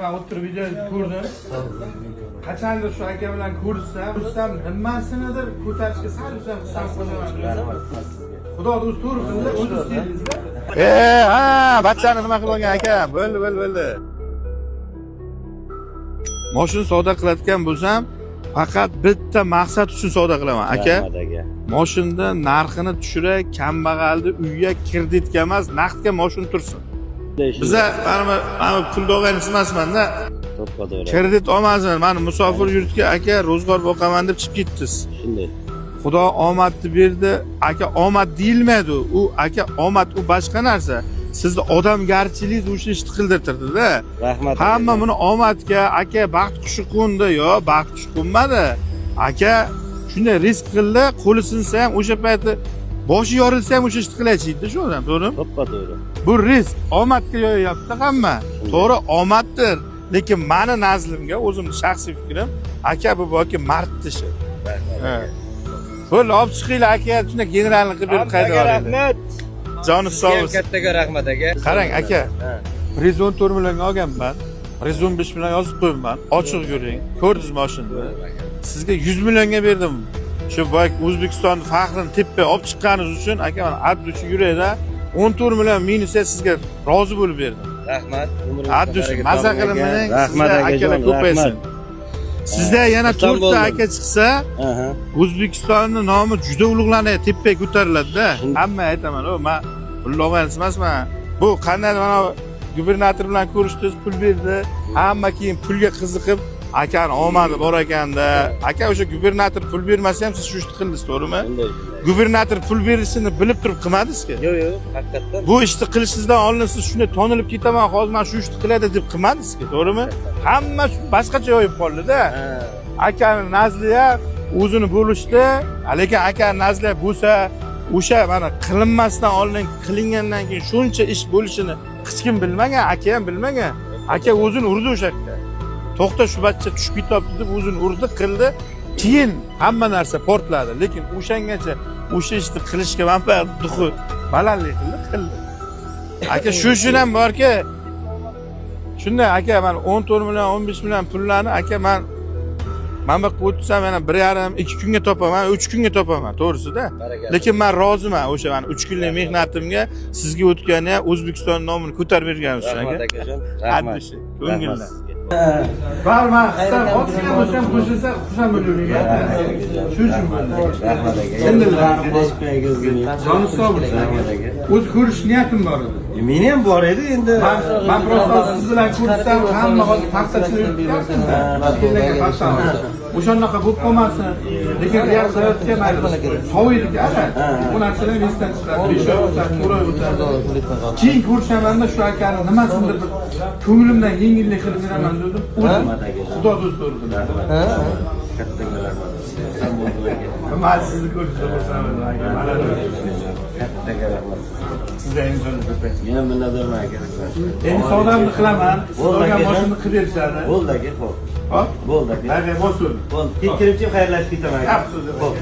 Man o'tirib videongizni ko'rdim. Qachondir shu aka bilan ko'rishsam, nimasinidir ko'tarishga sal ham hissam qo'shaman. Xudo o'zi to'g'ri qildi, o'zingiz keldingizda. Ha, bachchani nima qilib olgan aka? Bo'ldi, bo'ldi, bo'ldi. Moshin savdo qilayotgan bo'lsam, faqat bitta maqsad uchun savdo qilaman, aka. Rahmat, aka. Moshinni narxini tushiray, kambag'alni uyga kreditga emas, naqdga moshin tursin. Biza mana pulni olganimiz emasmanda. To'ppa to'g'ri. Kredit olmasin. Mani musofir yurtga, aka, ro'zg'or boqaman deb chiqib ketdingiz. Shunday. Xudo omadni berdi, aka, omad deyilmaydi u, aka, omad u boshqa narsa. Sizni odamgarchiligingiz o'sha ishni qildirtirdida. Rahmat. Hamma buni omadga, aka, baxt qushi qo'ndi, yo baxt qushi qo'nmadi. Aka shunday risk qildi, qo'li sinsa ham, o'sha payti boshi yorilsa ham o'sha ishni qilaychi shu odam, to'g'rimi? To'ppa to'g'ri. Bu risk omadga yoyapti hamma. To'g'ri, omaddir, lekin mani nazlimga, o'zimni shaxsiy fikrim, aka, bu boki mardni ishi. Rahmat. Bo'ldi, olib chiqinglar, aka, shunday generalni qilib berib qaytib Hammaga yuboringlar. Rahmat. Joni Sizga sog' ham bo'lsin. Kattaga rahmat, aka. Qarang, aka. Ha. 114 millionga olganman. 115 million yozib qo'yibman. Ochiq ko'ring. Ko'rdingiz mashinani. Sizga 100 millionga berdim. Shu boyagi O'zbekiston faxrini tepaga olib chiqqaningiz uchun, aka, mana addi shu yurakda 14 million minusga sizga rozi bo'lib berdim. Rahmat. Addi shu maza qilib mining, Rahmat, sizda akajon, akalar ko'paysin. Rahmat. Sizda yana Xursand to'rtta bo'ldim. Aka chiqsa, O'zbekistonni nomi juda ulug'lanadi, tepaga ko'tariladida. Hamma aytaman, o, man pul olgan emasman. Bu qanday, mana gubernator bilan ko'rishdingiz, pul berdi. Hamma keyin pulga qiziqib, akani omadi bor ekanda. Aka, o'sha gubernator pul bermasa ham siz shu ishni qildingiz, to'g'rimi? Shunday, shunday. Gubernator pul berishini bilib turib qilmadingizki. Yo'q, haqiqatdan. Bu ishni qilishingizdan oldin siz shunday tonilib ketaman, hozir man shu ishni qiladi deb qilmadingizki, to'g'rimi? Hamma shu boshqacha yoyib qoldida. Akani Nazliya o'zini bo'lishdi, lekin akani Nazliya bo'lsa, o'sha mana qilinmasdan oldin, qilingandan keyin shuncha ish bo'lishini hech kim bilmagan, aka ham bilmagan. Aka o'zini urdi o'sha yerda. To'xta, shu bachcha tushib ketyapti deb o'zini urdi, qildi. Keyin hamma narsa portladi, lekin o'shangacha o'sha ishni qilishga mana дух i balandlik qildi, qildi. Aka, shu uchun ham borki, shunday, aka, man 14 million, 15 million pullarni, aka, man mana bu yoqqa o'tsam, yana 1,5, 2 kunga topaman, 3 kunga topaman, to'g'risida. Barakalla. Lekin man roziman o'sha mani 3 kunlik mehnatimga sizga o'tgani ham, O'zbekiston nomini ko'tarib berganingiz uchun, Rahmat, aka. Akajon. Rahmat. Addi ko'ngildan. Rahmat sizga. Bari man hissam ozgina bo'lsa ham qo'shilsa, xursand bo'lavergan. Shu uchun bo'ldi. Rahmat, aka. Endi Joni Joni sog' bo'lsin. Rahmat, aka. O'zi ko'rish niyatim bor edi. Meni ham bor edi endi. Man просто siz bilan ko'rishsam, hamma hozir paxtachilik yuryapmiz. Paxta o'shanaqa bo'lib qolmasin. Lekin real hayotga mayli soviydi ana. Bu narsalar esdan chiqadi. 5 oy o'tadi, 4 oy o'tadi. Keyin ko'rishamanda shu akani nimasindir bir ko'nglimdan yengillik qilib beraman dedim. O'zim Rahmat, akajon. Xudo do'st to'g'ri. Kattaga rahmat. Xursand bo'ldim, aka. Man sizni ko'rishda xursand bo'ldim, aka. Mana Kattaga rahmat sizga. sizdan inson ko'paysin. Men ham minnatdorman, aka. Endi savdomni qilaman. Siz Bo'ldi, olgan akajon. mashinani qilib berishadi. Bo'ldi, aka, xo'p. Hop. Bo'ldi, aka. Mayli, bos. Bo'ldi. Keyin kirib xayrlashib ketaman, aka. Gap so'zi. Xo'p.